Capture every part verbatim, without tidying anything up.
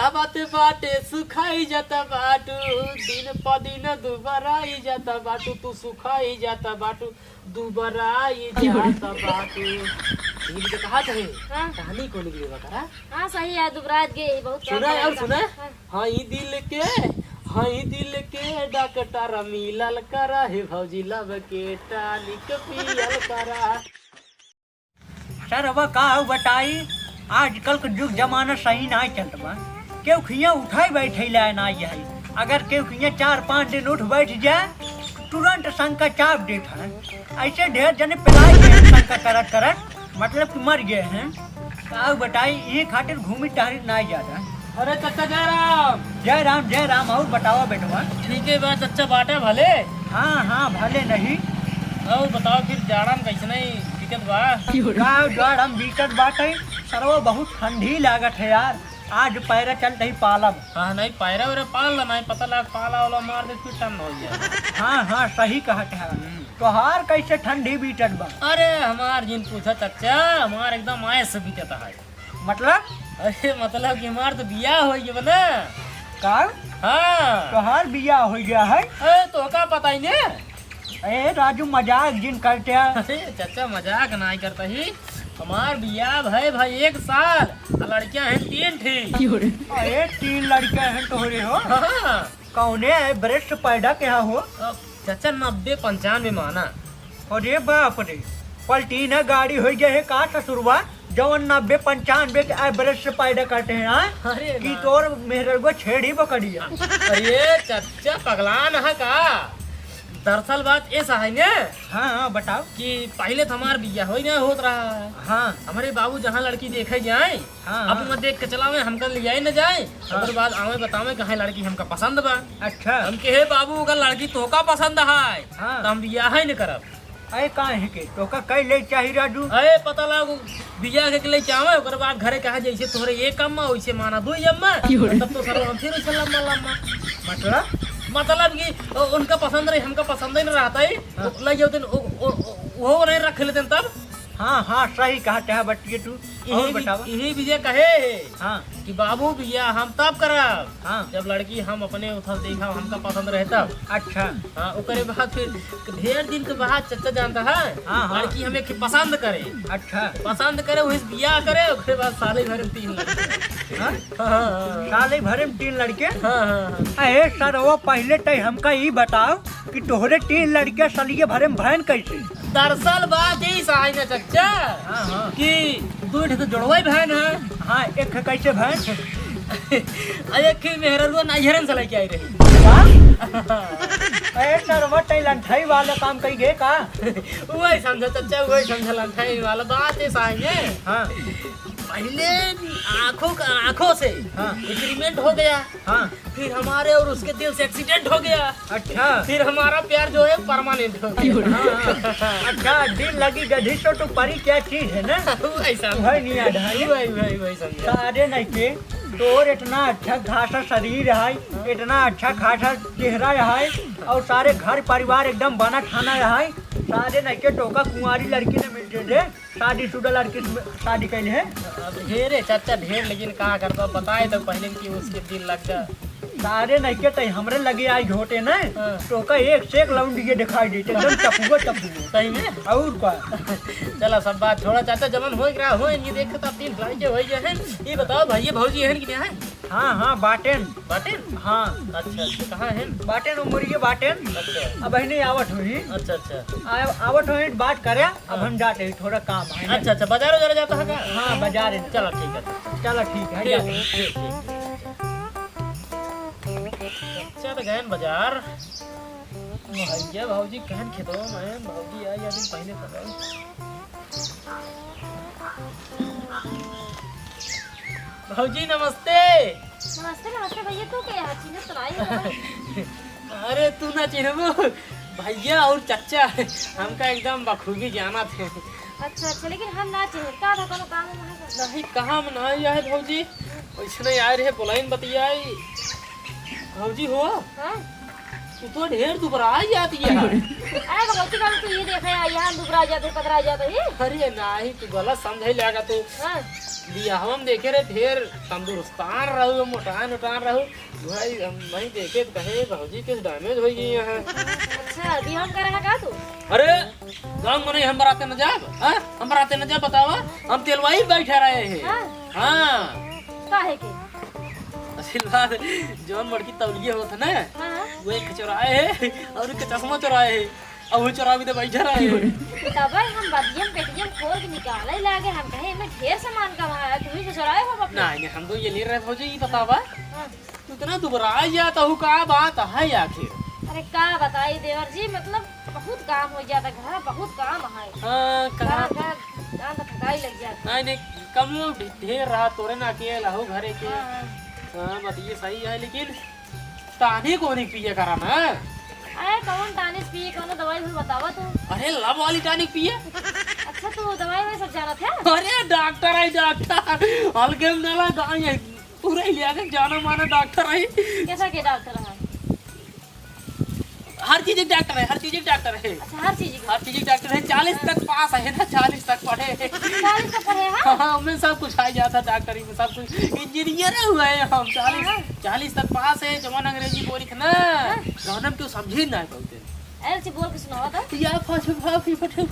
का बात बाटे, सुखाई जाता बाटू, दिन प दिन दुबराई जाता बाटू, तू सुखाई जाता बाटू, दुबराई जाता बाटू। ये भी तो कहा थे, हाँ। कहानी को निकले बा करा। हाँ, सही है, दुबरात गए, बहुत काम सुना है, करेगा। सुना। हाँ। हई दिल के, हई दिल के डॉक्टर मिलल करा, हे भौजी love के tonic पियल करा। सर, अब का बताई, आजकल के जुग जमाना सही नाहीं चलत बा। केहू खिया उठाई बैठे लाए ना जाए। अगर केहू खिया चार पाँच दिन उठ बैठ जाए, तुरंत शंका चाप देत है। ऐसे ढेर जने पिलाई गए शंका करत करत, मतलब कि मर गए हैं। का बताई, ये खातिर घूमी टहरी ना जाता। अरे चच्चा जय राम। जय राम, जय राम। और बतावा बेटवा। ठीक है बा चच्चा, बाटे भले? हाँ, हाँ, भले नहीं। और बताओ फिर जाड़ा में कैसे नहीं दिक्कत बा? का जाड़ा में बीतत बाटे, सरवा बहुत ठंडी लागत है यार। आज पैरा चलत ही पालब। हाँ, नहीं पैरा वैरा पाल ला, नहीं पता लाग पाला वाला मार दे फिर ठंड हो जाए। हाँ, हाँ, सही कहत है। हम्म। तोहार कैसे ठंडी बीतत बा? अरे हमार जिन पूछा चच्चा, हमार एकदम आयस बीतत है। मतलब? अरे मतलब कि हमार तो बियाह हो गया ना। का? हाँ। तोहार बियाह हो गया है? अरे तो का पता ही ने? ए राजू, मजाक जिन करते हैं। अरे चच्चा, मजाक नाहीं करता ही। हमार बियाह भय भाई एक साल, आ लड़कियां हैं तीन ठी। अरे तीन लड़कियां हैं तोहरे हो? हाँ। कौने है ब्रेस्ट पैदा के हो? अब चच्चा नब्बे पंचानवे माना। अरे बाप रे, पलटीना गाड़ी हो गया है का ससुरवा? जवन नब्बे पंचानवे के एवरेज से पैदा करते हैं, हाँ? अरे कि ना। तोर मेहरगो छेड़ी बकरिया। अरे चच्चा पगलान है का? दरअसल बात ऐसा है ने हाँ, हाँ, बताओ। कि पहले तो हमार बियाह ही ना होत रहा है। हाँ। हमारे बाबू जहाँ लड़की देखे जाए, हाँ, अब हाँ। मैं देख के चलावे, हमका ले जाए न जाए। हाँ। ओकर बाद आवे बतावे कहे लड़की हमका पसंद बा। अच्छा। हम कहे बाबू अगर लड़की तोहका पसंद है, हाँ। तो हम बियाह ही न करब। अरे काहे के? तोका कई ले चाही राजू? अरे पता लगा बियाह के ले चाहे, ओकर बाद घरे कहा जैसे तोहरे एक अम्मा वैसे माना दो अम्मा। की हो रे? तब तो सरवा हम फिर उसे लम्मा लम्मा। मतलब? मतलब कि ओ, उनका पसंद रही, हमका पसंद ही न रहता है। हाँ। वो लग जाते न, ओ, ओ, ओ, वो नहीं रख लेते न तब। हाँ, हाँ, सही कहा चाहे बटिए तू। और यही भी, बतावा। यही विजय कहे है। हाँ। कि बाबू बियाह हम तब करब, हाँ। जब लड़की हम अपने उथल देखा, हमका पसंद रहे तब। अच्छा। हाँ, ओकरे बाद फिर ढेर दिन के बाद चच्चा जानता है, हाँ, हाँ। लड़की हमें के पसंद करे। अच्छा। पसंद करे, वही से बियाह करे, ओकरे बाद साले भरे में तीन लड़के। हाँ? हाँ, हाँ, हाँ। साले भरे में तीन लड़के? हाँ, हाँ, हाँ। अरे सरवा, पहले तय हमका ई बताओ कि तोहरे तीन लड़के सलिए भरे में भैन कैसे? दरअसल बात ई साई ना चच्चा हाँ, हाँ। कि दू ठे तो जोड़वा ही भैन है। हाँ, एक ठे कैसे भैन? आ एक ही मेहररुआ नाइहरन से लेके आई रही। का? ए सरवा, तै लंठाई वाला काम कई गे का? वही समझा चच्चा, वही समझा, लंठाई वाला बात ई साई है। हाँ। पहले आंखों का, आंखों से हाँ। एग्रीमेंट हो गया। हाँ। फिर हमारे और उसके दिल से एक्सीडेंट हो गया। अच्छा। फिर हमारा प्यार जो है परमानेंट हो गया। हाँ, हाँ। अच्छा, दिल लगी गधी सो तो परी क्या चीज है ना? वही समझा। वही नहीं याद है। वही, वही, वही समझा। सारे नहीं के, तोर इतना अच्छा खासा शरीर है, इतना अच्छा खासा चेहरा है, और सारे घर परिवार एकदम बना ठाना है, सारे नहीं के टोका कुंवारी लड़की ने मिल दे। शादीशुदा लड़की से शादी कैले है? अब ढेरे चच्चा ढेर, लेकिन का करबा, बताए तो पहले कि उसके दिल लग जा। सारे नहीं के तई हमरे लगे आई घोटे न, हाँ। तो का एक से एक लौंडिये दिखाई देते, एकदम टपुआ टपुआ। सही में? और का? चला सब बात छोड़ा चच्चा, जवन होई रहा होई, ये देख तो तीन लड़के होई गए हैं। ये बताओ भैया भौजी हैं कि नहीं है? हाँ, हाँ, बाटेन। बाटेन? हाँ। अच्छा, अच्छा, कहाँ हैं? बाटेन, उमरिये बाटेन। अच्छा। अब अहिने आवत होई। अच्छा, अच्छा। आ-, आवत होई, बात करे, अब हाँ। हम जाते ही, थोड़ा काम है। अच्छा, अच्छा, बाजार उजार जाता है का? हाँ, बाजार है। चलो, ठीक है। चलो, ठीक है, ठीक, जाते हैं। ठीक, ठीक। अच्छा, तो गए बाजार। भैया, भौजी, कहन खेतवा में, भौजी आई, अभी पहले पकड़। भौजी नमस्ते। नमस्ते, नमस्ते भैया, तू के यहाँ चिन्हत तो नाहीं है? अरे तू ना चिन्हबू, भैया और चच्चा हमका एकदम बखूबी जानत है। अच्छा, अच्छा, लेकिन हम ना चिन्हत, का था कोनो काम वाम है का? नहीं, काम नहीं है भौजी, वैसे नहीं आए रहे, बोलाइन बतियाई। भौजी हो? हाँ? तू तो ढेर दुबरा जाती है। अरे भगवती बाबू, तू ये देखे, यहाँ दुबरा जाते, पतरा जाते ही। अरे नहीं, तू गलत समझे लगा तू। हाँ। बियाहवा में देखे रहे, ढेर तंदुरुस्तान रहू, मोटान उटान रहू। भाई, हम नहीं देखे तो कहे, "भौजी के damage होइ गई है।" अच्छा, बियाह में करे है का तू? अरे, गाँव में नहीं, हम बराते न जाब, हाँ? हम बराते न जाब, बतावा? हम तेलवाई बैठे रहे हैं। हाँ? हाँ। काहे के? असल बात, जौन मड़की तौलिए होत है ना, हाँ, हाँ। वो एक चोराए है और एक चश्मा चोराए है। अब वो चोरावे तो बैठा रहे। तब हम बदियम पेटियम खोल के निकाले लागे, हम कहे, "एमे ढेर सामान कहाँ है, तुम्ही से चोराए हो अपने?" नहीं, नहीं, हम तो ये ले रहे भौजी, ये बतावा। हाँ। तू इतना दुबराई जात हूँ, का बात है आखिर? अरे का बताई देवर जी, मतलब बहुत काम हो जाता घर, बहुत काम है। हाँ, कहाँ? घर, घर, जान तो थकाई लग जाता। नहीं, नहीं, कम लोग ढेर रहा, तोरे ना अकेला हो घरे के। हाँ, हाँ। हाँ, बात ये सही है, लेकिन tonic ओनिक पिए करा ना। अरे कौन tonic पिए, कौनो दवाई भी बतावा तू। अरे love वाली tonic पिए। अच्छा तू दवाई में सब जानत है? अरे डॉक्टर है डॉक्टर, हल्के में ना लगा, ये पूरा इलाका के जाना माना डॉक्टर है। कैसा के डॉक्टर है? हर चीज के डॉक्टर है, हर चीज के डॉक्टर है। अच्छा हर चीज के। हर चीज के डॉक्टर है, चालीस तक पास है ना, चालीस तक पढ़े है। चालीस तक पढ़े है? हाँ, हाँ, हमें सब कुछ आ जाता डॉक्टरी में, सब कुछ। इंजीनियर हुआ है हम, चालीस, हाँ। चालीस तक पास है, जवन अंग्रेजी बोली थे ना, हाँ। जवन हम क्यों समझे ना बहुते। ऐसे बोल के सुनावा तो। या फस फस फस फस।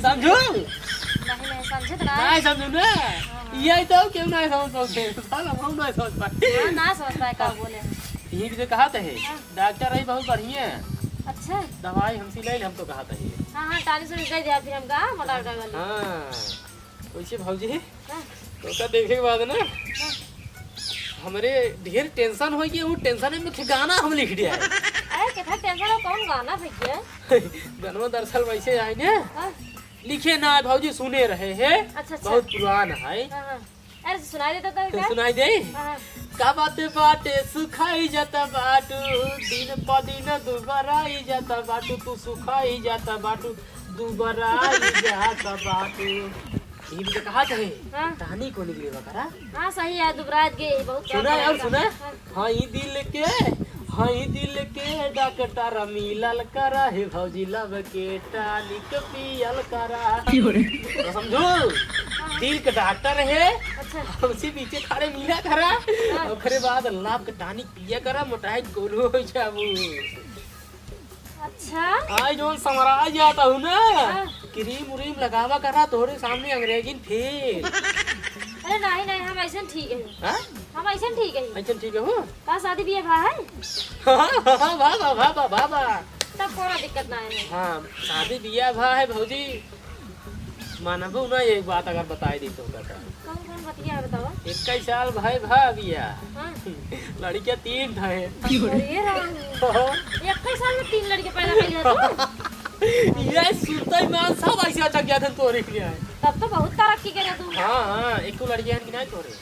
समझू? नहीं, नहीं, समझे तो ना। नहीं समझू ना? हाँ, हाँ। यही तो क्यों नहीं समझ पाते? साला हम नहीं समझ पाए। हाँ, ना समझ पाए का बोले। यही तो कहा थे। हाँ। डॉक्टर है बहुत बढ़िया। अच्छा। दवाई हमसे ले ले, हम तो कहा थे। हाँ, हाँ, tonic से दे दिया फिर हमका, मोटा मोटा वाली। हाँ। वैसे भौजी, हाँ। तोका देखे के बाद ना, हाँ। हमरे ढेर tension होइ गई, वो tension में के गाना हम लिख दिया है। अरे, कितना tension हो, कौन गाना भैया? गाना दरअसल वैसे आए ने, हाँ। लिखे ना है भौजी, सुने रहे हैं, अच्छा, अच्छा। बहुत पुरान है। हाँ, हाँ। अरे, सुनाई देता तो तो क्या? सुनाई दे। हाँ। का बात बाटे, सुखाई जाता बाटू, दिन प दिन दुबराई जाता बाटू, तू सुखाई जाता बाटू, दुबराई जाता बाटू। ई भी तो कहा थे, हाँ। tonic ओनिक लेवा करा। हाँ, सही है, दुबरात गए, बहुत सुना यार, सुना। हाँ। हई दिल के, हई दिल के डॉक्टर मिलल करा, हे भौजी love के tonic पियल करा। क्यों रे? तो समझू, हाँ। दिल के डॉक्टर है, अच्छा। हमसे पीछे खड़े मिला करा, हाँ। ओकरे बाद love के tonic पिया करा, मोटाई गोलू हो जाबू। अच्छा। आई जौन समरा जाता हूँ ना, हाँ। क्रीम व्रीम लगावा करा, तोरे सामने अंग्रेजी फेल। अरे नहीं, नहीं, हम ऐसे ठीक है। हाँ? हम ऐसे ठीक है। ऐसे ठीक है हो? का शादी बियाह भा है? हाँ, हाँ, हाँ, भा, भा, भा, भा, भा, भा। तब कोनो दिक्कत ना है। हाँ, शादी बियाह भा है भौजी। मानबू ना, एक बात अगर बताई दी तो बता। कौन कौन बतिया है बतावा? इक्कीस साल भाई भा बिया। हाँ। लड़कियां तीन ठे। अरे राम। हाँ। इक्कीस साल में तीन लड़के पैदा कर लिया तू? ये सुनते ही मान सब ऐसे अटक गया था तोरे के लिए। तब तो बहुत तरक्की करे तू। हाँ, हाँ, एक तो लड़कियां हैं कि नहीं तोरे?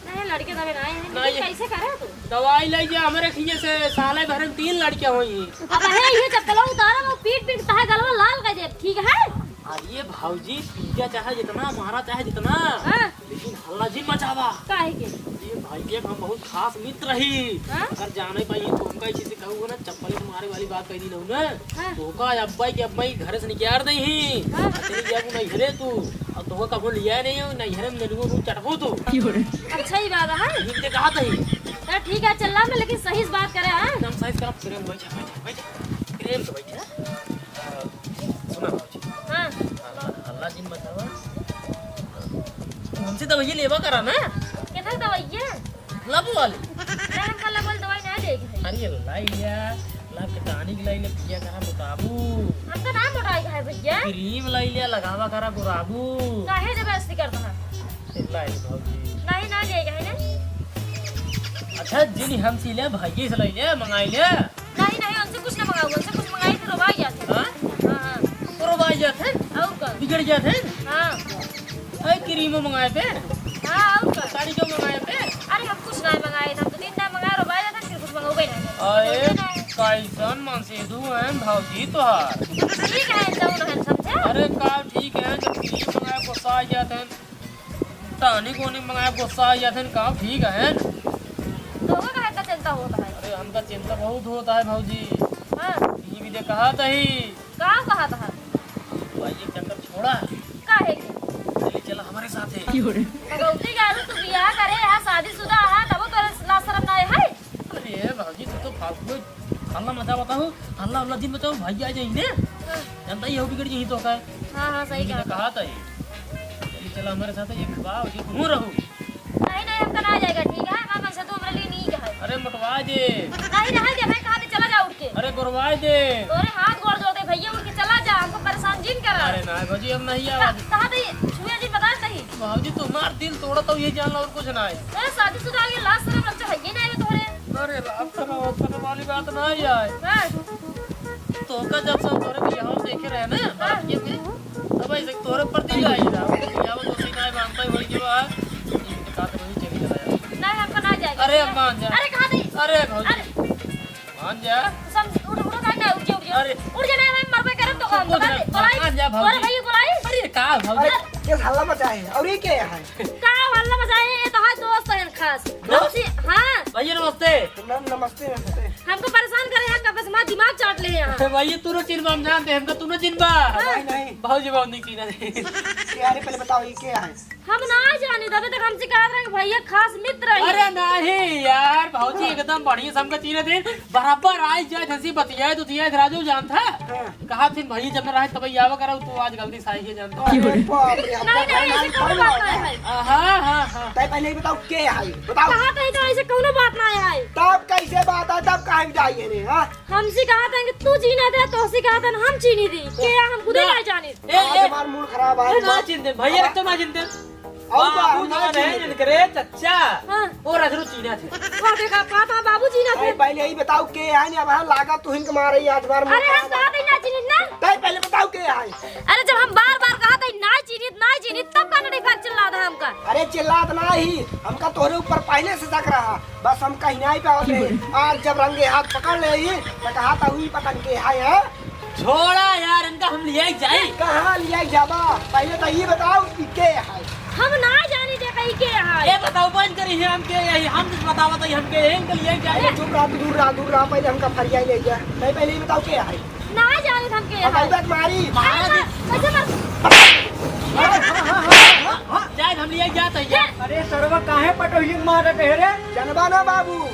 नहीं, लड़के दबे ना आए हैं। नहीं। लेकिन कैसे करे तू? दवाई ले जा, हमारे खिए से साले भर में तीन लड़कियां हुई। अब है ये चप्पल उतारा, वो पीट पीट तहा गलवा लाल कर दे, ठीक है? अरे भौजी, पिया चाहे जितना, मारा चाहे जितना, हाँ। लेकिन हल्ला जिन मचावा। काहे के? ये भाई के हम बहुत खास मित्र ही। हाँ? अगर जाने पाई तो हमका इसी से कहूँगा ना, चप्पल से मारे वाली बात कही नहीं ना। हाँ। तो का अब्बाई के अब्बाई घरे से निकाल दे ही। हाँ। तेरी जब नहीं घरे तू, अब तो कबो लिया नहीं हो, नहीं घरे में ननुओ नू चटबो तू। अच्छा ही बात है। ठीक से कहा तही। तो ठीक है, चल रहा मैं, लेकिन सही से बात करे, हाँ? एकदम सही से करा, प्रेम से बैठ, बैठ, बैठ। प्रेम से बैठ, हाँ? सुना भौजी। हाँ। अल्लाह, अल्लाह जिन बतावा। हमसे दवाइया लेवा करा ना। कैसा दवाइया? लब वाली। अरे हमका लब वाली दवाई ना लेगी भाई। अरे लाई लिया, लब के tonic लाई ले, पिया करा मोटाबू। हमका ना मोटाई है भैया। क्रीम लाई लिया, लगावा करा गोराबू। काहे जबरदस्ती करता है? ए, लाई भौजी। नहीं ना लेगी है ना। अच्छा जिन हमसे ले भैया से लाई ले, मंगाई ले। नहीं, नहीं, उनसे कुछ ना मंगाओ, उनसे कुछ मंगाई तो रोवाई जाते हैं। हाँ? हाँ, हाँ। तो रोवाई जाते हैं? और का? बिगड़ जाते हैं? हाँ। अरे क्रीमो मंगाए पे? हाँ, और का? साड़ी क्यों मंगाए पे? अरे हम कुछ ना मंगाए, हम तो दिन ना मंगाए, रोवाई जाते हैं, फिर कुछ मंगाओगे ना। अरे, रोवाई ना है। कैसन मनसेधु हैं भौजी तोहार? ठीक है, जौन है, समझे? अरे का ठीक है, जब क्रीम मंगाए गुस्सा आ जाते हैं। Tonic ओनिक मंगाए, गुस्सा आ जाते हैं, काम ठीक है। तो ओकर काहे का चिंता होता है? अरे, हमका चिंता बहुत होता है, भौजी। हाँ। ये भी दे कहा तही। का कहा था? भाई, एक चक्कर छोड़ा। काहे के? चली चला हमारे साथे। भगवती गारू, तू बियाह करे हा, शादीशुदा हा, तबो तोरे लाज शरम ना है? अरे भौजी, तू तो फालतू में हल्ला मचा बताऊ, हल्ला उल्ला जिन मचाऊ, भाई आ जाई ने। हाँ। जनता ही हो बिगड़ जाई तो का। हाँ, हाँ, सही कहा। कहा था ये। चली चला हमारे साथ, ये खवा, ये तू रहू। नहीं, नहीं, हमका ना जाएगा, ठीक है? हमारे मन से तो हमारे लिए नहीं कहा है। अरे मोटवा जे। नहीं, नहीं दे, मैं कहा थे चला जा उठ के। अरे गोरवा जे। तोरे हाथ गोड़ जोड़ दे भैया, उठ के चला जा, हमको परेशान जिन करा। अरे ना भौजी, हम नहीं आवा। कहा थे, छुए जी बता नहीं। भौजी, तुम्हार दिल तोड़ा तो ये जान ला, और कुछ ना है। ए, शादीशुदा के लाज शरम लज्जा है ये ना है तोरे। अरे लाज शरम, शरम वाली बात ना ही आए। हाँ। तोका जब से हम तोरे बियाह में देखे रहे ना, हाँ। बारातिये में, तब ऐसे तोरे पर दिल आई रहा। बियाह में दोषी ना है, मानता ही वही के बाद। इनके साथ वही चली चला जाए। नहीं, हमको ना जाए। अरे मान जा। अरे कहा थे। अरे भौजी। अरे। मान जा। सम-, उठ, उठ, उठ, उठ, उठ जा, उठ जा। अरे। उठ जा, नहीं, मैं मरबे करब तो हम कुछ बता ना, दे। बोलाई। मान जा भौजी। अरे भैया, बोलाई। अरे का भौजी? अरे, ये हल्ला मचा है। और ये क्या है? का हल्ला मचा है? ये तो है दोस्त है खास। दोस्त? हमसे, हाँ। भैया नमस्ते। नम-, नमस्ते, नमस्ते। हमको परेशान करे हैं, कब से हमारा दिमाग चाट ले हैं यहाँ। भैया तू नो चिन्हबा, हम जानते हैं, हमको तू नो चिन्हबा। हाँ। नहीं, नहीं। भौजी बहुत नहीं चिन्हा। क्या रे, पहले बताओ ये क्या है? हम ना जानी, तबे तक हमसे कहा रहे भैया खास मित्र है। अरे नहीं यार, भौजी एकदम बढ़िया से हमका चीरे दिन, बराबर आई जाए, जैसी बतियाए तो दिया राजू जानता। हाँ। कहा फिर भैया जब मैं रहे तब आवा करा, तो आज गलती से आई है जानता। अरे बाप रे, हमका नहीं, नहीं, ऐसे कौनो बात नहीं है। हाँ, हाँ, हाँ। तै पहले ही बताओ के है, बताओ। कहा तै तो ऐसे कौनो बात नहीं है। तब कैसे बात है, तब काहे जाइए रे, हाँ? हमसे कहा था कि तू जीना दे, तो हमसे कहा था हम चीनी दी। के हम खुदे ना। नहीं जानी। ए, आज ए, हमार मूड खराब है। ए, ना चिंते, भैया, अब एक तो ना चिंते। और बाबू बात ना जवन है चिंते। इनकरे चच्चा, हाँ। वो रजरू चीना थे। वो देखा, कहा था बाबू चीना थे। अरे, पहले यही बताओ के है, नहीं, अब हम लागा तू इनके मारे ही आज बार मूड अरे, हम खराब है। कहा था ना चीनी ना। तै पहले बताओ के है। अरे, जब हम बार-बार कहा था ना चीनी, ना चीनी, तब का नहीं बात चिल्ला था हमका। अरे, चिल्लात ना ही, हमका तोहरे ऊपर पहले से शक रहा। बस हम कहीं नहीं पावत रहे। आज जब रंगे हाथ पकड़ ले ही, तो कहा था, "उई पतन के है, हैं?" छोड़ा यार, इनका हम लिया ही जाए। कहाँ लिया ही जाबा? पहले तो ये बताओ कि के है? हम ना जानी जे कहीं के है। ये बताओ, बंद करी है हम के यही, हम जिस बतावत है हम के, इनके लिया ही जाए। अरे चुप रहा, तू दूर रहा, दूर रहा, पहले हमका फरिया ही ले जा। नहीं, पहले ये बताओ के है? ना जाने हम के है। बताओ तो तुम्हारी। मारा दे। कैसे मर- हाँ, हाँ, हाँ, हाँ, हाँ, जाए हम लिया ही जात है यार। अरे सरवा, काहे पटोहिया के मारत है रे? जनबा ना बाबू,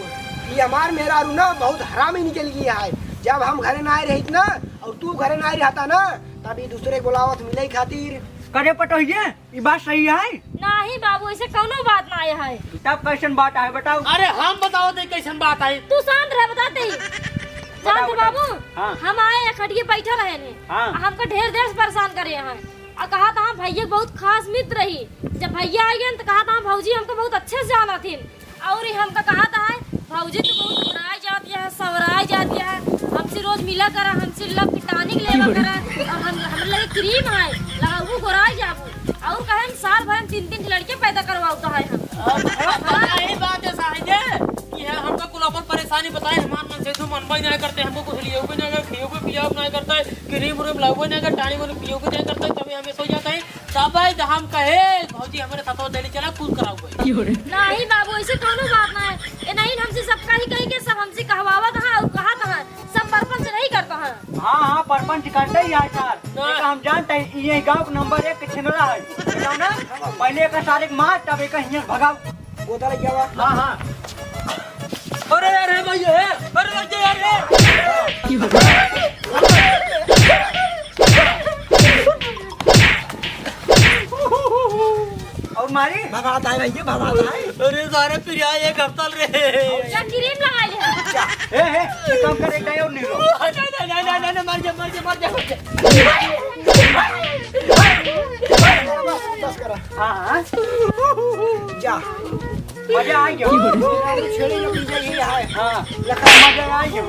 ये हमार मेहरारू ना बहुत हरामी निकल गई है। जब हम घरे ना आए रहित ना और तू घरे ना आए रहता ना, तब ये दूसरे के बुलावत मिले खातिर। करे पटोहिए, ई बात सही है? नहीं बाबू, ऐसे कौनो बात ना है। तब कैसन बात है बताओ? अरे हम बताओ दे कैसन बात है। तू शांत रह, बताते ही। बताओ, शांत बताओ। बाबू, हाँ। हम आए खटिए बैठा रहे ने। हाँ। हमको ढेर देर से परेशान करे हैं। आ कहा था हम भैया बहुत खास मित्र रही। जब भैया आ गए तो कहा था भौजी हमको बहुत अच्छे से जाना थी। और ये हमका कहा था है, "भौजी तू बहुत घबराई जाती है, सवराई जाती है, हमसे रोज मिला करा, हमसे लव की टॉनिक लेवा करा, और हम, हमरे लगे क्रीम है, लगाऊ गोराई जाबू।" और कहे हम साल भर में तीन तीन लड़के पैदा करवाता है हम। और हाँ। यही बात है साहिजे कि है हमका कुल अपन परेशानी बताए, हमार मन से तो मनबा ही नहीं करते, हमको कुछ लियो भी नहीं करते, खियो भी पियो भी नहीं करते, क्रीम उरीम लाओ भी नहीं करते, टानी उरीम पियो भी नहीं करते, तभी हमें सो जाता है। तब भाई तो हम कहे, "भौजी, हमारे साथ और डेली चला, कुल कराओ भाई।" नहीं बाबू, ऐसे कौनो बात ना है। ये नहीं, हमसे सब कही कही के सब हमसे कहवावत है और कहत है, सब परपंच नहीं करता है। हाँ, हाँ, परपंच करते ही है सर। हाँ। एक हम जानते हैं, ये गाँव का नंबर एक के छिनरा है। बताओ ना, पहले एक सारे के मार, तब एक हियाँ भगाओ। बोतल क्या हुआ? हाँ, हाँ। अरे, अरे, भैया, अरे, भैया, अरे। और मारी? भगाता है भैया, भगाता है। अरे, सारे फिर यहाँ एक हफ्ता रहे। क्या क्रीम लगा लिया? क्या? ए, ए, ये काम कर, एक और नहीं लो। नहीं, नहीं, नहीं, नहीं, नहीं, मर जा, मर जा, मर जा, मर जा। बस, बस करा। हाँ, हाँ। जा। मजा आ गया। छेड़े में पीछे ही है। हाँ। लखा मजा आ गया।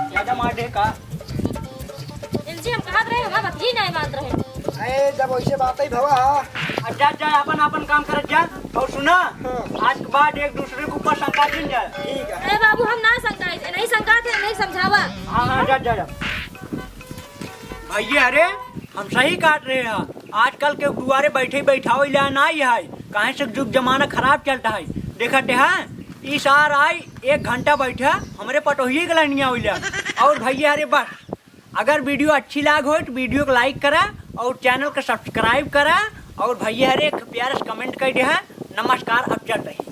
ज्यादा मार दे का? इनसे हम कहत रहे, हमार बात ही नहीं मानत रहे। अरे, जब वैसे बात ही भवा, हाँ। अब जा, जा, अपन, अपन काम करत जा। और सुना, हाँ। आज के बाद एक दूसरे के ऊपर शंका जिन जाए। ठीक है। अरे बाबू, हम ना शंका, नहीं शंका थे, नहीं समझावा। हाँ, हाँ, जा, जा, जा। भैया, अरे, हम सही काट रहे हैं। आजकल के दुआरे बैठे बैठावे ला ना ही है, काहे से जुग जमाना खराब चलता है। देखते हैं, ई सार आई एक घंटा बैठा, हमरे पटोहिए के लनिया होइला। और भैया, अरे बस, अगर video अच्छी लाग हो तो video को like करा और channel को subscribe करा और भैया हरे एक प्यारे से comment कर दे हैं, नमस्कार, अब चल रही।